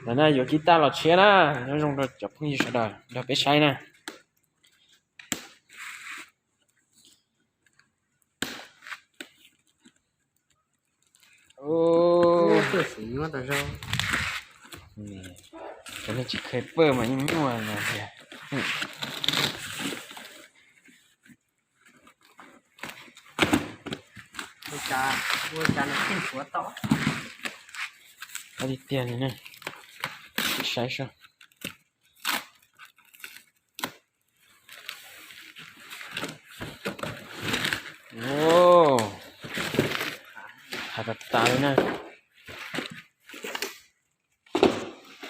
Ntawm no yuav kib taj los tshiab na, nyob zoo rau cov phooj ywg sawv daws nrog peb saib na. Cov neeg tsis kheev pawj mas yeej nyuaj no tiag. Tiag tiag li na, saib seb. Hav tas tas li na.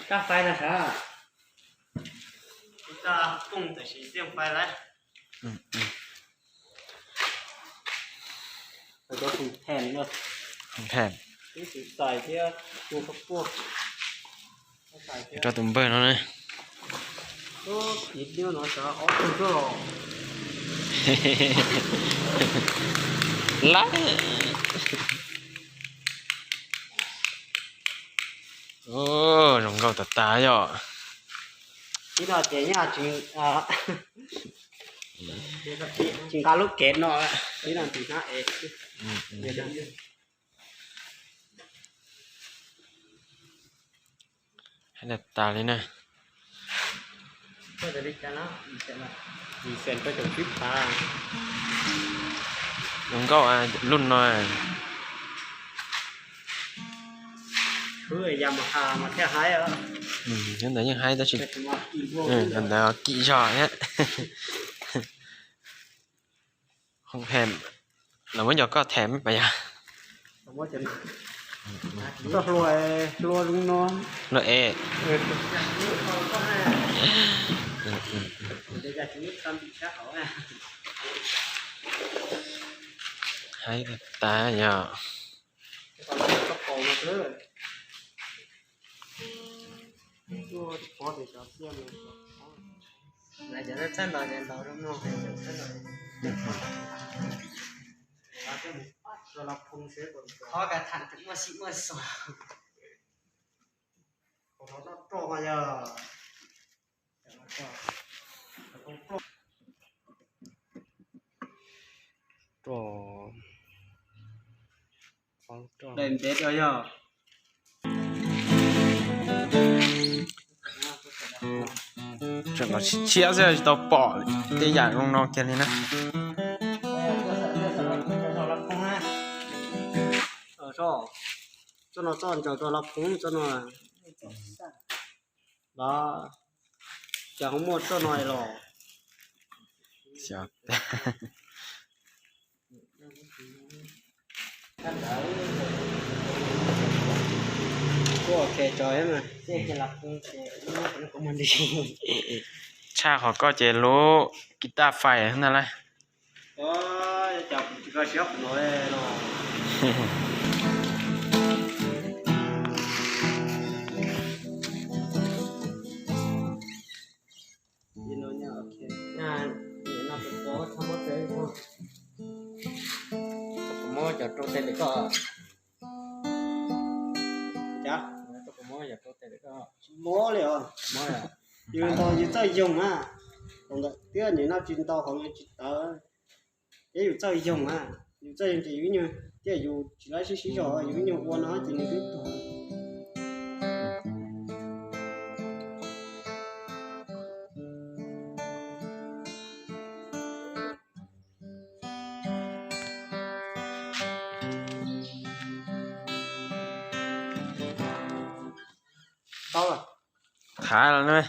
Kab fais na sav. Kab fais lawm. Tus theb, tus xais thiab tus koj puag. Rau tus npawg no na. Lawm. Zoo nkauj tas tas yom. Ib no ces yeej tsis nqa lub kev no, ib no ntws hnab es. Haib tas tas li na. Zoo nkauj lub no. Nyob ntawd yeej haib tab sis ntawd kim zog thiab. Hoo hem, los muab cov koj them pas yog. Koj hlua, hlua zoo no. Hlua es. Haib tas yog. Qhov ka tham muaj sib muaj xos. Daim ntev rau yog. Tseem los tshiab xwb tsis tau pom tej yam zoo no kiag li na. Txoj no txoj ntsaws rau Laj Phoo txoj no. Los, cas ho muaj txoj no los? Tshaj qhov koj ces lub kiv taj fais ntag lauj. Muab cov rau tes lawm koj. Cas? Muab cov rau tes lawm koj. Mob li os. Yus ntaus yus txawj yoog na. Thaum ntawd thiab nim no tsis ntaus qhov yus tsis tawv. Thiab yus txawj yoog na. Yus txawj yoog ces yus ib nyuag, thiab yus tsis laib sib sib zog, yus ib nyuag ua no ces nws twb tuag. Tau lawm. Thav lawm na.